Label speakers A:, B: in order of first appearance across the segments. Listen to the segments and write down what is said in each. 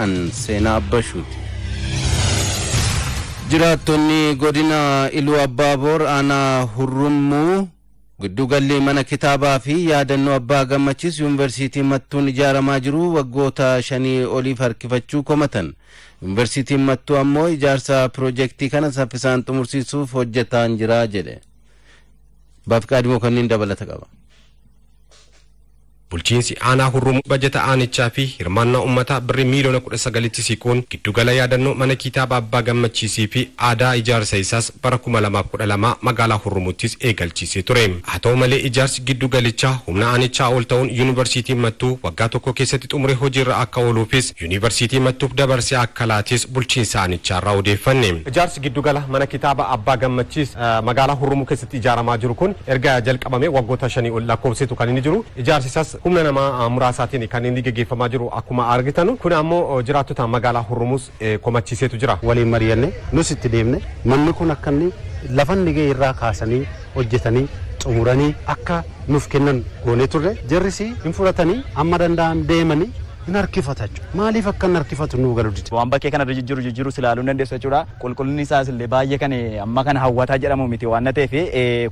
A: An Seenaa Abbashuuti. Jiraattonni godina Iluu Abbaaboor aanaa Hurrummuu giddugalli mana kitaabaa fi yaadannoo Abbaa Gammachiis Yuunivarsiitii Mattuun ijaaramaa jiru waggoota 5 oliif harkifachuu komatan. Yuunivarsiitiin Mattuu ammoo ijaarsa piroojeektii kana saffisaan xumursiisuuf hojjetaa jira jedhe. Baafqaadii kanneen dabalata qaba.
B: Bulchiinsi aanaa Hurrumuu bajeta aanichaa fi hirmaannaa uummataa birrii miiliyoona 19tti siquun giddugala yaadannoo mana kitaaba Abbaa Gammachiisii fi aadaa ijaarsa isaas bara 2012 magaalaa Hurrumuuttis eegalchiisee ture. Haa ta'u malee, ijaarsi giddugalichaa humna aanichaa ol ta'uun Yuunivarsiitiin Mattuu waggaa tokko keessatti xumuree hojiirra akka ooluufis Yuunivarsiitii Mattuuf dabarsee akka laates bulchiinsa aanichaarraa odeeffanne.
C: Ijaarsi giddugala mana kitaaba Abbaa Gammachiis magaalaa Hurrumuu keessatti ijaaramaa jiru kun erga jalqabamee waggoota 5 ol lakkoofsitu kan inni jiru. Ijaarsi isaas humna namaa muraasaatiin kan inni gaggeeffamaa jiru akkuma argitan. Kun ammoo jiraattota magaalaa Hurrumuus komachiiseetu jira.
D: Waliin mari'anne, nus itti deemne, manni kun akka inni lafa inni ga'e irraa kaasanii hojjetanii xumuranii akka nuuf kennan goonee turre. Jarris hin fudhatanii amma danda'an deemanii hin harkifata jechuudha. Maaliif akka hin harkifatu nuu galu dide.
E: Waan bakkee kanarra jijjiiru jijjiiru ilaaluu hin dandeessu jechuudha. Qulqullinni isaas illee baay'ee kan amma kana hawwataa jedhamu miti waan ta'eef,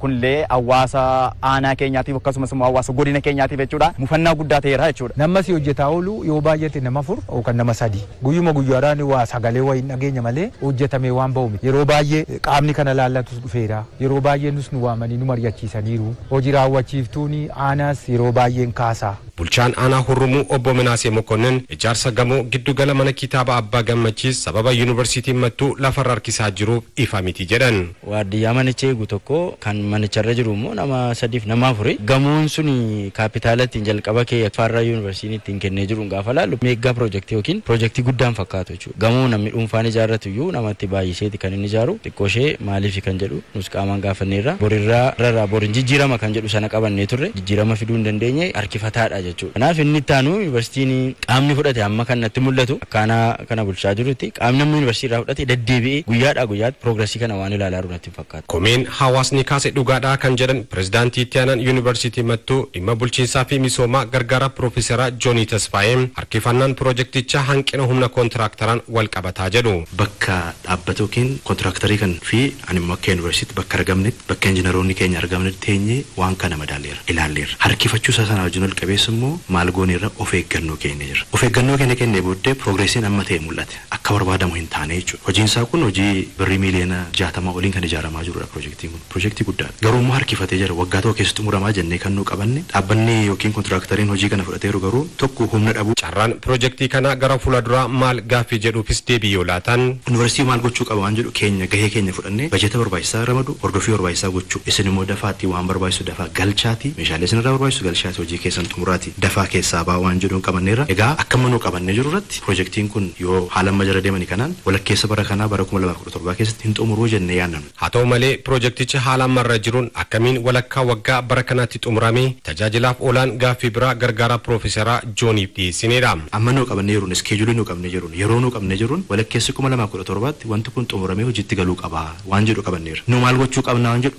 E: kunillee hawaasa aanaa keenyaatiif akkasumas immoo hawaasa godina keenyaatiif jechuudha, mufannaa guddaa ta'eera jechuudha.
F: Nama si hojjetaa oolu yoo baay'ate nama 4 yookaan nama 3. Guyyuma guyyaadhaan waa sagalee wayii dhageenya malee hojjetamee waan ba'u miti. Yeroo baay'ee qaamni kana laallatus dhufeera. Yeroo baay'ee nus nu waamanii nu mari'achiisaniiru. Hojii raawwachiiftuun aanaas yeroo baay'een kaasaa.
B: Bulchaan aanaa Hurrumuu obbo Minaasee Mokonnin ijaarsa gamoo giddugala mana kitaaba Abbaa Gammachiis sababa Yuunivarsiitiin Mattuu lafarra harkisaa jiruuf ifa miti jedhan.
G: Waardiyyaa manicha eegu tokko, kan manicharra jiru immoo nama sadiif nama afuri. Gamoon sun kaapitaala ittiin jalqaba kee faarraa yuunivarsiitiin ittiin kennee jiru gaafa laallu mega piroojeektii yookiin piroojeektii guddaan fakkaatu jechuudha. Gamoo namni dhuunfaan ijaarratu iyyuu namatti baay'iseeti kan inni ijaaru, xiqqoo ishee maaliif kan jedhu nus qaamaan gaafanneerra. Borirraa irraa borin jijjiirama kan jedhu sana qabannee turre, jijjiirama fiduu hin dandeenye, harkifataadha jechuudha. Kanaaf inni itti aanu yuunivarsiitiin qaamni fudhate, amma kan natti mul'atu akkaanaa kana bulchaa jirutti, qaamni namni yuunivarsiitii irraa fudhate deddeebi'ee guyyaadhaa guyyaatti progressii kana waan ilaalaa jiru natti hin fakkaatu.
B: Komeen hawaasni kaase dhugaadhaa kan jedhan pirezidaantii itti aanaan Yuunivarsiitii Mattuu dhimma bulchiinsaa fi misoomaa gargaara Piroofeesara Joonii Tasfaayee harkifannaan piroojeektichaa hanqina humna kontiraaktaraan wal qabataa jedhu.
H: Bakka dhaabbata yookiin kontiraaktarii kan fi ani immoo akka yuunivarsiitii bakka argamnetti, bakka injiinaroonni keenya argamnetti teenyee waan kana madaaleera, ilaalleerra. Harkifachuu isaa sana wajjin wal qabeessa immoo maal gooneerra? Of eeggannoo keenya jira. Of eeggannoo keenya kennee booddee progressiin amma ta'e mul'ate akka barbaadamu hin taane jechuudha. Hojiin isaa kun hojii birrii miiliyoona 60 oliin kan ijaaramaa jirudha piroojeektiin kun. Piroojeektii guddaadha. Garuu immoo harkifatee jira. Waggaa tokko keessatti xumuramaa jennee kan nu qabanne, dhaabbanni yookiin kontiraakteriin hojii kana fudhateeru garuu tokko humna dhabuu.
B: Carraan piroojeektii kana gara fuulduraa maal gaaffii jedhuufis deebii yoo laatan.
H: Yuunivarsiitii maal gochuu qaba waan jedhu, keenya gahee keenya fudhannee bajeta barbaachisaa ramadu, hordoffii barbaachisaa gochuu, isin immoo dafaatti waan barbaachisu dafaa galchaati, meeshaalee isin irraa barbaachisu galchaati, hojii keessan xumuraati dafaa keessaa baa waan jedhuun qabanneerra. Egaa akka amma nu qabannee jiru irratti piroojeektiin kun yoo haala amma jala deemanii kanaan walakkeessa bara kanaa, bara 2017 keessatti hin xumuruu jennee yaadna.
B: Haa ta'u malee, piroojeektichi haala ammarra jiruun akkamiin walakkaa waggaa bara kanaatti xumuramee tajaajilaaf oolaan gaaffii biraa gargaaraa Piroofeesaraa Jooniif dhiyeessineedha.
H: Amma nu qabannee jiruun, schedule nu qabnee jiruun, yeroo nu qabnee jiruun walakkeessa 2017tti wanti kun xumuramee hojiitti galuu qaba waan jedhu qabanneerra. Nu maal gochuu qabna waan jedhu,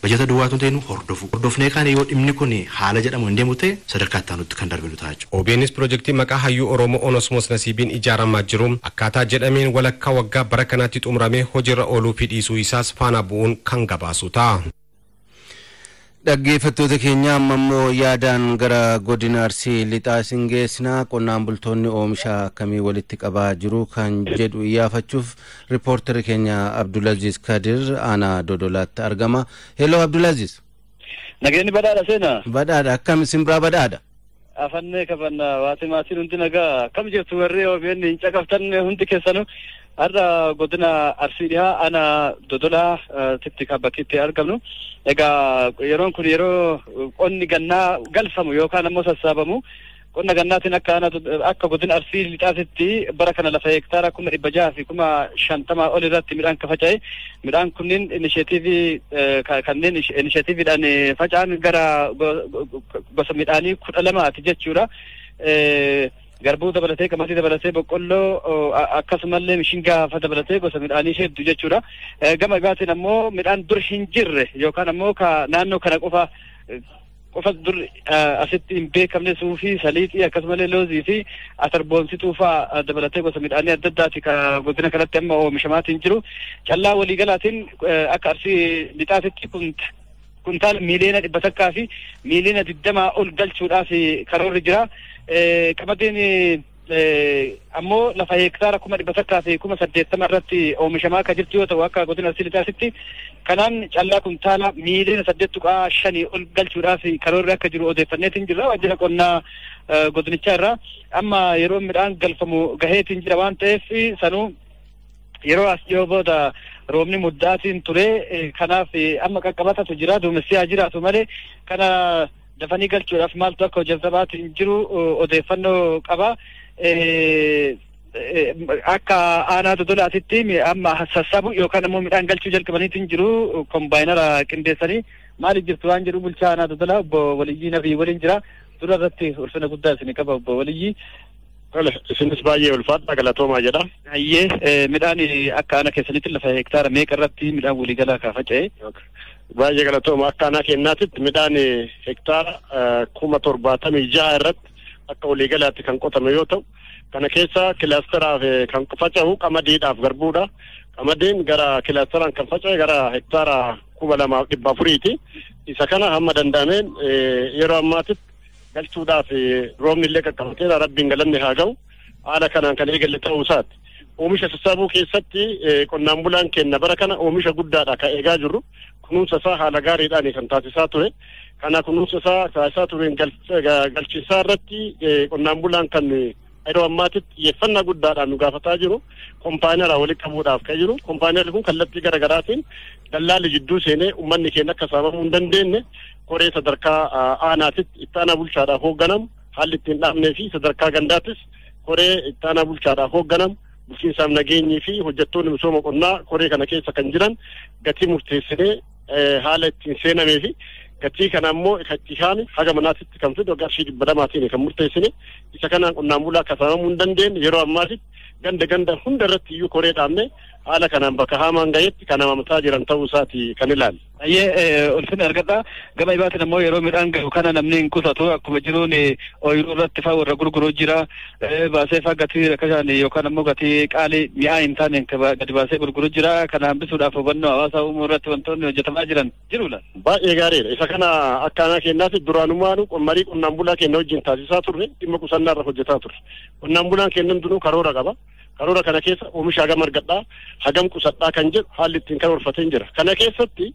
H: bajata duwwaatu ta'e nu hordofu. Hordofnee kaan yoo dhimmi kun haala jedhamu hin deemu ta'e, sadarkaa itti aanutti kan darbinu ta'a jechuudha.
B: OBNs piroojeektii maqaa hayyuu Oromoo Onosmoos Nasiibiin ijaaramaa jiru akkaataa jedhameen walakkaa waggaa bara kanaatti xumuramee hojiirra ooluu fi dhiisuu isaas faana bu'uun kan gabaasu ta'a.
A: Dhaggeeffattoota keenya, amma immoo yaadaan gara godina Arsii Lixaa isin geessina. Qonnaan bultoonni oomisha akkamii walitti qabaa jiru kan jedhu iyyaafachuuf riippoortarri keenya Abdulaziz Kadir aanaa Dodolaatti argama. Hello, Abdulaziz.
I: Nageenyi badhaadha, Seenaa.
A: Badhaadha, akkam isin biraa badhaadha?
I: Afannee kafanna, waati maatiin hundi nagaa, akkam jirtu? Warri OBN hin caqaftan hundi keessanuu, har'a godina Arsii Dhihaa ana Dodolaa titti kan bakki itti argamnu. Egaa yeroon kun yeroo qonni gannaa galfamu yookaan ammoo sassaabamu. Qonna gannaatiin akka godina Arsii Lixaatitti bara kana lafa hektaara 650,000 ol irratti midhaan ka faca'e. Midhaan kunniin inisheetiivii kanneen inisheetiiviidhaan faca'an gara gosa midhaanii 12ti jechuudha. Garbuu dabalatee, qamadii dabalatee, boqqolloo, akkasumallee mishingaa fa dabalatee gosa midhaanii hedduu jechuudha. Gama biraatiin ammoo midhaan dur hin jirre yookaan ammoo ka naannoo kana qofa qofa dur asitti hin beekamne suufii, saliixii akkasumallee loozii fi atarboonsituu fa'aa dabalatee gosa midhaanii adda addaati ka godina kanatti amma oomishamaatiin jiru. Callaa waliigalaatiin akka Arsii Lixaatitti kuntaala 100,000,000 fi 20,000,000 ol galchuudhaaf karoorri jira. Qamadiin ammoo lafa hektaara 180,000 irratti oomishamaa akka jirtu yoo ta'u akka godina Arsii Lixaatitti kanaan callaa kuntaala 8.5 million ol galchuudhaaf karoorri akka jiru odeeffanneetiin jirra. Waajjira qonnaa godinichaa irraa amma yeroo midhaan galfamu gaheetiin jira waan ta'eef sanuu yeroo as dhiyoo booda roobni muddaatiin ture, kanaaf amma qaqqabatatu jira, duumessi haa jiraatu malee kana dafanii galchuudhaaf maaltu akka hojjetamaatiin jiru odeeffannoo qaba. Akka aanaa Dodolaatitti amma sassaabu yookaan ammoo midhaan galchuu jalqabaniitiin jiru kombaayinara qindeessanii. Maaliif jirtu waan jedhu bulchaa aanaa Dodolaa obbo Waliyyii Nabii waliin jira. Dura irratti ulfina guddaa isin qaba obbo Waliyyii.
J: Tole, isinis baay'ee ulfaadha, galatoomaa jedha.
I: Hayyee, midhaan akka aanaa keessanitti lafa hektaara meeqa irratti midhaan waliigalaa kaa faca'e?
J: Baay'ee galatooma. Akka aanaa keenyaatitti midhaan hektaara 76,000 irratti akka waliigalaatti kan qotame yoo ta'u, kana keessa kilaasteraaf kan faca'u qamadiidhaaf garbuudha. Qamadiin gara kilaasteraan kan faca'e gara hektaara 2,400ti. Isa kana hamma danda'ameen yeroo ammaatitti galchuudhaaf roobni illee qaqqabateera, rabbiin galanni haa ga'u. Haala kanaan kan eegalle ta'uu isaati. Oomisha sassaabuu keessatti qonnaan bulaan keenya bara kana oomisha guddaadha kan eegaa jirru. Kunuunsa isaa haala gaariidhaan kan taasisaa ture. Kana kunuunsa isaa taasisaa tureen galchiisaa irratti qonnaan bulaan kan yeroo ammaatitti xiyyeeffannaa guddaadhaan nu gaafataa jiru. Kompaayinara walitti qabuudhaaf kan jiru. Kompaayinarri kun kallattii gara garaatiin dallaalli jidduu seenee uummanni keenya akka saamamuu hin dandeenye koree sadarkaa aanaatitti itti aanaa bulchaadhaaf hoogganamu haalli ittiin dhaabnee fi sadarkaa gandaattis koree itti aanaa bulchaadhaaf hoogganamu bulchiinsaaf nageenyii fi hojjettoonni misooma qonnaa koree kana keessa kan jiran gatii murteessinee haala ittiin seenamee fi gatii kana ammoo itti haame haga manaatitti kan fidu qarshii 200tiin kan murteessine. Isa kanaan qonnaan bulaa akka saamamuu hin dandeenye yeroo ammaatitti ganda ganda hunda irratti iyyuu koree dhaabne haala kanaan bakka haamaan gahetti kan hamamataa jiran ta'uu isaati kan ilaalle.
I: Ayyee, ulfina argadha. Gama dhibaatiin ammoo yeroo midhaan gahu kana namni hin qusatu, akkuma jiruun ooyiruu irratti fa'aa warra gurguruu jira. Baasee fa'aa gatii rakkasaan yookaan ammoo gatii qaalii mi'aa hin taane gadi baasee gurguruu jira. Kana hambisuudhaaf hubannoo hawaasaa uumuu irratti wantoonni hojjetamaa jiran jiru la.
J: Baay'ee gaariidha. Isa kana akka aanaa keenyaatti duraanumaanu marii qonnaan bulaa keenya wajjin taasisaa turre, dhimma qusannaa irra hojjetaa turre. Qonnaan bulaan keenya hundinuu karoora qaba. Karoora kana keessa oomisha hagam argadhaa, hagam qusadhaa kan jedhu haalli ittiin karoorfatee jira. Kana keessatti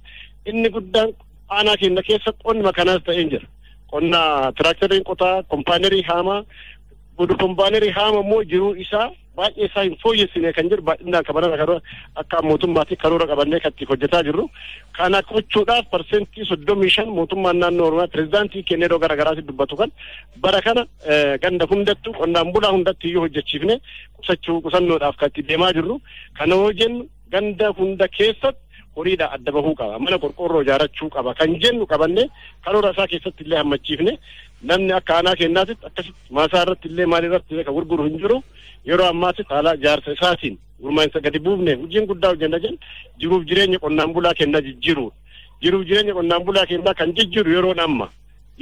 J: inni guddaan aanaa keenya keessa qonni kanaas ta'ee jira. Qonna tiraakteriin qotaa, kompaanerii haamaa, kompaanerii haama immoo jiruu isaa baay'ee isaa hin fooyyessine kan jedhu baay'inaan kabaran karoora akka mootummaatti karoora qabannee kan itti hojjetaa jirru. Kana gochuudhaaf 35% mootummaan naannoo Oromiyaa pirezidaantii keenya yeroo gara garaatti dubbatu kan bara kana ganda hundattuu qonnaan bulaa hundatti iyyuu hojjechiifne qusachuu qusannoodhaaf kan itti deemaa jirru. Kana hoo jennu ganda hunda keessatti horiidha adda bahuu qaba, mana qorqoorroo ijaarrachuu qaba kan jennu qabannee karoora isaa keessatti illee hammachiifne namni akka aanaa keenyaatitti akkasitti maasaa irratti illee maal irratti illee kan gurguru hin jiru. Yeroo ammaatti haala ijaarsa isaatiin gurmaa'insa gadi buufne hojiin guddaa hojjenna jennu jiruuf jireenya qonnaan bulaa keenyaa jijjiiru. Jiruuf jireenya qonnaan bulaa keenyaa kan jijjiiru yeroon amma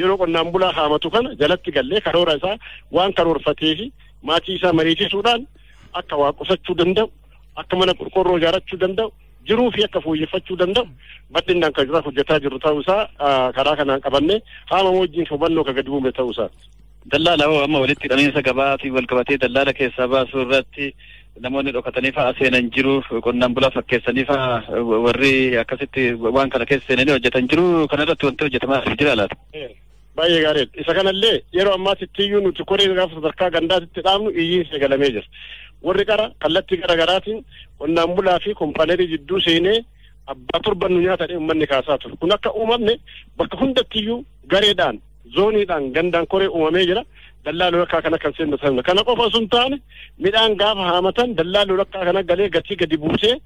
J: yeroo qonnaan bulaa haamatu kana jalatti gallee karoora isaa waan karoorfatee fi maatii isaa mariisisuudhaan akka waa qusachuu danda'u, akka mana qorqoorroo ijaarrachuu danda'u, jiruu fi akka fooyyeffachuu danda'u bal'inaan kan jiraa hojjetaa jiru ta'uu isaa karaa kanaan qabannee haama wajjin hubannoo kan gadi buufne ta'uu isaati.
I: Dallaala hoo amma walitti hidhamiinsa gabaatiin wal qabatee dallaala keessaa baasuu irratti namoonni dhokatanii fa'aa seenan jiru, qonnaan bulaa fakkeessanii fa'aa warri akkasitti waan kana keessa seenanii hojjetan jiru. Kana irratti wanti hojjetamaa jira laata?
J: Baay'ee gaariidha. Isa kanallee yeroo ammaatitti iyyuu nuti koree gaafa sadarkaa gandaatitti dhaabnu iyyiin eegalamee jira. Warri qara kallattii gara garaatiin qonnaan bulaa fi kompaanerii jidduu seenee abbaa torban nu nyaata uummanni kaasaa ture. Kun akka uumamne bakka hundatti iyyuu gareedhaan, zooniidhaan, gandaan koree uumamee jira. Dallaaluu rakkaa kana kan seennu sana. Kana qofa osoo hin taane midhaan gaafa haamatan dallaaluu rakkaa kana galee gatii gadi buusee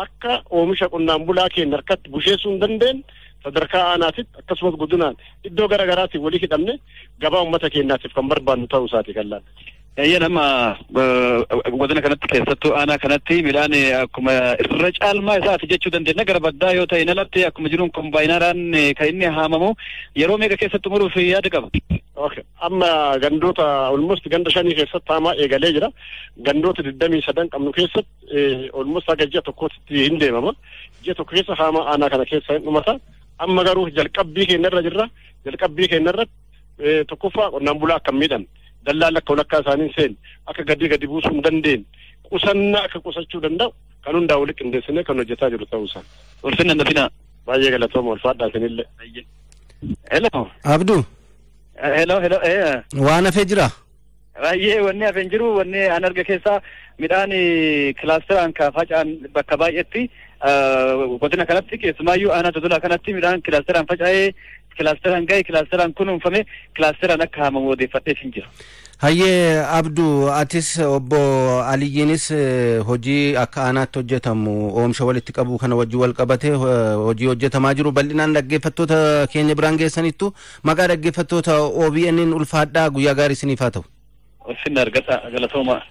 J: akka oomisha qonnaan bulaa keenya harkatti busheessuu hin dandeenye sadarkaa aanaatitti akkasumas godinaan iddoo gara garaatti walii hidhamne gabaa uummata keenyaatiif kan barbaannu ta'uu isaati kan laata.
I: Eeyyan amma godina kanatti keessattuu aanaa kanatti midhaan akkuma irra caalmaa isaati jechuu dandeenya gara baddaa yoo ta'e alatti akkuma jiruun kombaayinaraan kan inni haamamu yeroo meeqa keessatti xumuruuf yaada qaba?
J: Okay. Amma gandoota almost ganda 5 keessatti haamaa eegalee jira. Gandoota 23 qabnu keessatti almost haga ji'a tokkotti hin deemama. Ji'a tokko keessa haamaa aanaa kana keessa hin dhumata. Amma garuu jalqabbii keenyarra jirra. Jalqabbii keenyarratti tokkoffaa qonnaan bulaa akka miidhan. Dallaan akka walakkaa isaanii seen akka gadi buusuu hin dandeenye qusannaa akka qusachuu danda'u kan hundaa walitti qindeessinee kan hojjetaa jiru ta'uu isaa.
I: Ulfinna nafina.
J: Baay'ee galatooma ulfaadhaa isinillee.
I: Hello.
A: Abduu.
I: Hello.
A: Waan hafee jira?
I: Baay'ee wanni hafee hin jiru wanni an arga keessaa midhaan kilaasteraan ka faca'an bakka baay'eetti godina kanatti keessumaayyuu aanaa Dodolaa kanatti midhaan kilaasteraan faca'ee kilaasteraan ga'e kilaasteraan kunuunfame kilaasteraan akka haamamu odeeffadhee hin jira.
A: Hayyee Abduu, atis obbo Aliyyiinis hojii akka aanaatti hojjetamu oomisha walitti qabu kana wajjin wal qabatee hojii hojjetamaa jiru bal'inaan dhaggeeffattoota keenya biraan geessanittu maqaa dhaggeeffattoota OBN'n ulfaadhaa guyyaa gaarii isiniif haa ta'u.
I: Ulfinna argata galatooma.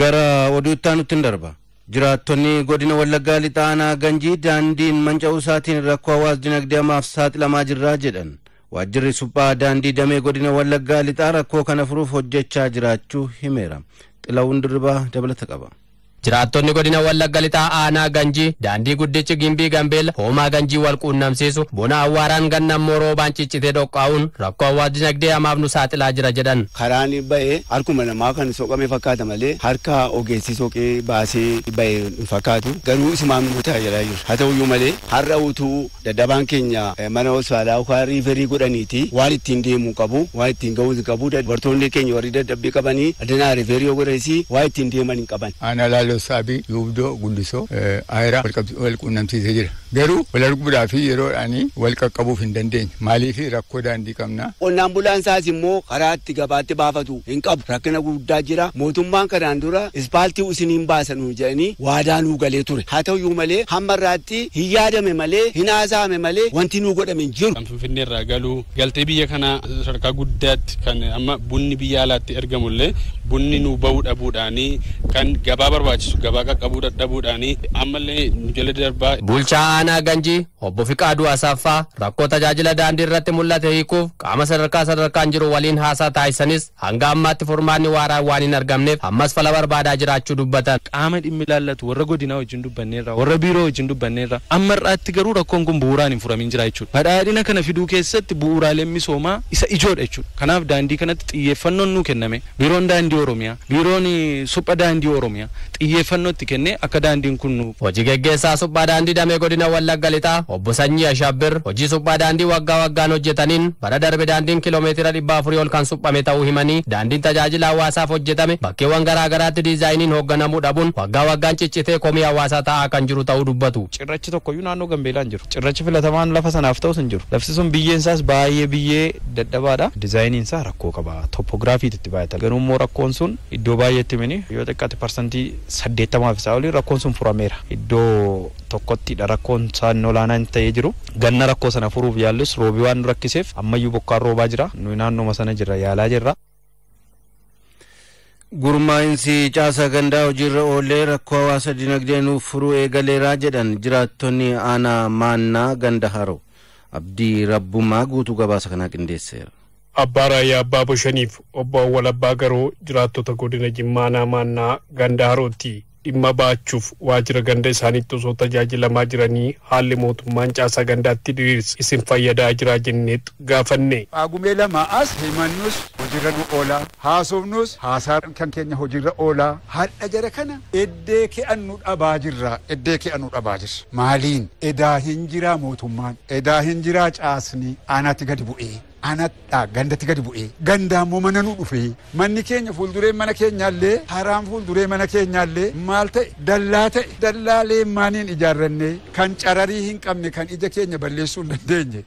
A: Gara oduutti aanutti hin darba. Jiraattonni godina Wallaggaa Lixaa aanaa Ganjii daandiin manca'uu isaatiin rakkoo hawaas dinagdee hamaaf saaxilamaa jirraa jedhan. Waajjirri suphaa daandii damee godina Wallaggaa Lixaa rakkoo kana furuuf hojjechaa jiraachuu himeera. Xilawuun Dirribaa dabalata qaba.
K: Jiraattonni godina Wallagga Lixaa aanaa Ganjii daandii guddichi Gimbii Gambeela hoomaa Ganjii wal quunnamsiisu bona awwaaraan ganna immoo roobaan ciccitee dhoqqaa'uun rakkoo hawaas dinagdee hamaaf nu saaxilaa jira jedhan.
L: Karaan ba'ee harkuma namaa kan soqame fakkaata malee harka ogeessi soqee baasee ba'ee hin fakkaatu garuu isumaan nu tajaajilaa jiru. Haa ta'uyyuu malee har'a utuu daddabaan keenya mana hospitaalaa yookaan riiferii godhaniiti waan ittiin deemuu qabu waan ittiin ga'uu qabu dubartoonni keenya warri dadhabbii qabanii adanaa riiferii yoo godhanis waan ittiin deeman hin qaban.
M: Saabii Yuubdoo Guddisoo ayiraa wal quunnamsiisee jira. Garuu wal arguudhaa fi yeroodhaanii wal qaqqabuuf hin dandeenye. Maaliif rakkoo daandii qabna?
L: Qonnaan bulaan isaas immoo karaa itti gabaatti baafatu hin qabu. Rakkina guddaa jira. Mootummaan kanaan dura ispaaltii isiniin baasan jedhanii waadaa nuu galee ture. Haa ta'uyyuu malee hamma irraatti hin yaadame malee hin haasa'ame malee wanti nuu godhame hin jiru.
N: Kan Finfinnee irraa galuu galtee biyya kana sadarkaa guddaatti kan amma bunni biyya alaatti ergamullee bunni nuu bahuu dhabuudhaanii kan gabaa barbaachisu gabaa qaqqabuu dadhabuudhaanii ammallee nu jala darbaa.
K: Bulchaa aanaa Ganjii obbo Fiqaaduu Asaffaa rakkoo tajaajila daandii irratti mul'ate hiikuuf qaama sadarkaa sadarkaan jiru waliin haasaa taasisanis hanga ammaatti furmaanni waaraan waan hin argamneef ammas fala barbaadaa jiraachuu dubbatan.
O: Qaama dhimmi ilaallatu warra godinaa wajjin dubbanneerra warra biiroo wajjin dubbanneerra amma irraatti garuu rakkoon kun bu'uuraan hin furamin jira jechuudha. Badhaadhina kana fiduu keessatti bu'uuraaleen misoomaa isa ijoodha jechuudha. Kanaaf daandii kanatti xiyyeeffannoon nuu kenname biiroon daandii Oromiyaa biiroon supha daandii Oromiyaa xiyyeeffannootti kennee akka daandiin kun nu.
K: Hojii geggeessaa suphaa daandii damee godina Wallagga Lixaa obbo Sanyii Ashabbir hojii suphaa daandii waggaa waggaan hojjetaniin bara darbe daandiin kiiloomeetira 400 ol kan suphame ta'uu himanii daandiin tajaajila hawaasaaf hojjetame bakkeewwan garaa garaatti diizaayiniin hoogganamuu dhabuun waggaa waggaan ciccitee komii hawaasaa ta'aa kan jiru ta'uu dubbatu.
P: Cirrachi tokkoyyuu naannoo Gambeelaa hin jiru. Cirrachi filatamaan lafa sanaaf ta'us hin jiru. Lafti sun biyyeen isaas baay'ee biyyee dadhabaadha. Diizaayiniin isaa rakkoo qaba. Tooppoogiraafiitu itti baay'ata. Garuu immoo rakkoon sun iddoo baay'eetti mini yoo xiqqaate 80% isaa olii rakkoon sun furameera. Iddoo tokkottidha rakkoon isaan olaanaan ta'ee jiru. Ganna rakkoo sana furuuf yaallus roobii waan nu rakkiseef ammayyuu bokkaan roobaa jira. Nuyi naannooma sana jirra yaalaa jirra.
A: Gurmaa'insi caasaa gandaa hojiirra oolee rakkoo hawaasa dinagdee nuuf furuu eegaleeraa jedhan jiraattonni aanaa Maannaa ganda Haroo. Abdii Rabbumaa guutuu gabaasa kanaa qindeesseera.
Q: Abbaa Raayyaa Abbaa Boshaniif obbo Awwal Abbaa Garoo jiraattota godina Jimmaa aanaa Maannaa ganda Harootti dhimma ba'achuuf waajjira ganda isaaniitti osoo tajaajilamaa jiranii haalli mootummaan caasaa gandaatti diriirse isin fayyadaa jira jenneetu gaafanne.
M: Agumee lama as himannus hojiirra nu oolaa haasofnus haasaa kan keenya hojiirra oolaa hadha jara kana eddee ke'annu dhabaa jirra eddee ke'annu dhabaa jirra maaliin edaa hin jiraa mootummaan edaa hin jiraa caasni aanatti gadi bu'ee anadha gandatti gadi bu'ee gandaammoo mana nu dhufee manni keenya fuulduree mana keenyaallee haraan fuulduree mana keenyaallee maal ta'e dallaa ta'e dallaa leemmaaniin ijaarranne kan cararii hin qabne kan ija keenya balleessuu hin dandeenye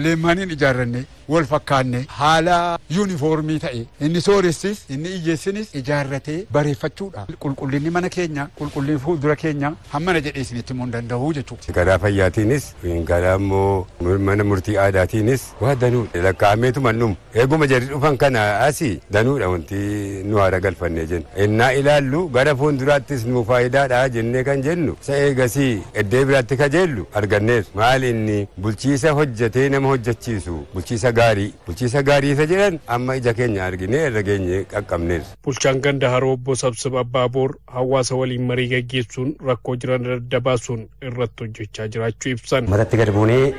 M: leemmaaniin ijaarranne wal fakkaanne haala yuunifoormii ta'e inni sooressis inni iyyeessinis ijaarratee bareeffachuudha qulqullinni mana keenya qulqullinni fuuldura keenya hammana jedhee isinitti himuu hin danda'u jechuudha.
R: Karaa fayyaatiinis karaa immoo mana murtii aadaatiinis waa danuu. Lakkaa'ameetuma dhumu. Eeguma jarri dhufan kana asii danuudha wanti nu haara galfannee jennu. Innaa ilaallu gara fuulduraattis nu faayidaadha jennee kan jennu isa eegasii eddee biraatti kajeellu argannees. Maal inni bulchiisa hojjetee nama hojjechiisu bulchiisa gaarii isa jedhan amma ija keenya arginee irra geenye qaqqabnees.
Q: Bulchaan ganda Haroo obbo Sabsib Abbaaboor hawaasa waliin marii gaggeessuun rakkoo jiran adda baasuun irratti hojjechaa jiraachuu ibsan.
S: Uummatatti gad buunee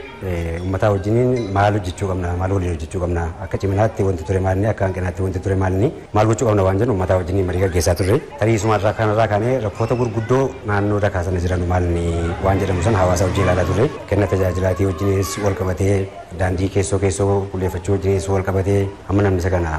S: uummataa wajjiniin maal hojjechuu qabna, maal waliin hojjechuu qabna, akka ciminaatti wanti ture maalni, akka hanqinaatti wanti ture maalni, maal gochuu qabna waan jennu uummataa wajjiniin marii gaggeessaa turre. Tarii isumarraa kanarraa kaanee rakkoota gurguddoo naannoo dakaa sana jiran maalni waan jedhamu sana hawaasa wajjin ilaalaa turre. Kenna tajaajilaatii wajjinis wal qabatee daandii keessoo qulqulleeffachuu wajjinis wal qabatee amma namni isa kana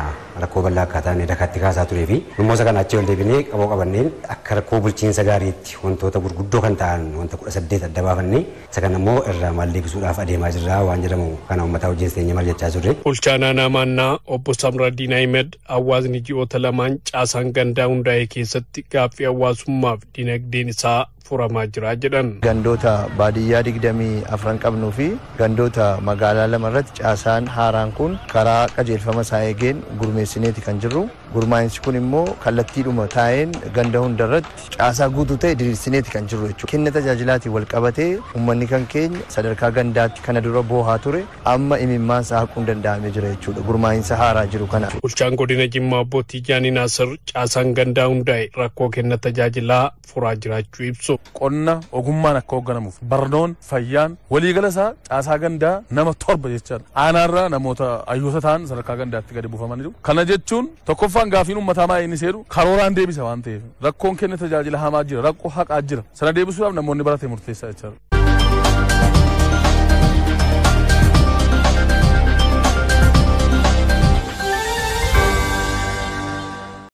S: rakkoo bal'aa akkaataa inni dakaatti kaasaa turee fi dhimmoota kana achi ol deebinee qaboo qabanneen akka rakkoo bulchiinsa gaariitti wantoota gurguddoo kan ta'an wanta 18 adda baafannee isa kana immoo irraa maal deebisuudhaaf adeemaa jirra waan jedhamu kana uummataa wajjin teenyee maal jechaa turre.
Q: Bulchaan aanaa Maannaa obbo Samraddiin Ahimed hawaasni ji'oota lamaan caasaan gandaa hundaa'e keessatti gaaffii hawaasummaaf dinagdeen isaa furamaa jira jedhan.
T: Gandoota baadiyyaa 24 qabnuu fi gandoota magaalaa 2 irratti caasaan haaraan kun karaa qajeelfama isaa eegeen gurmeessineeti kan jirru. Gurmaa'insi kun immoo kallattiidhuma taa'een ganda hundarratti caasaa guutuu ta'e diriirsineeti kan jirru jechuudha. Kenna tajaajilaatiin wal qabatee uummanni kan keenya sadarkaa gandaatti kana dura boohaa ture amma imimmaan isaa haquun danda'amee jira jechuudha. Gurmaa'insa haaraa jiru kana.
Q: Bulchaan godina Jimmaa obbo Tijaanii Naasir caasaan gandaa hundaa'e rakkoo kenna tajaajilaa furaa jiraachuu ibsu.
U: Qonna ogummaan akka hoogganamuuf barnoon fayyaan waliigala isaa caasaa gandaa nama 7 jechaadha. Aanaarraa namoota hayyoota ta'an sadarkaa gandaatti gadi buufamaniiru. Kana jechuun tokkoffaan gaafiin uummataa maal inni seeru karooraan deebisa waan ta'eef rakkoon kenna tajaajila hamaa jira, rakkoo haqaa jira. Sana deebisuudhaaf namoonni barate murteessaa jechaadha.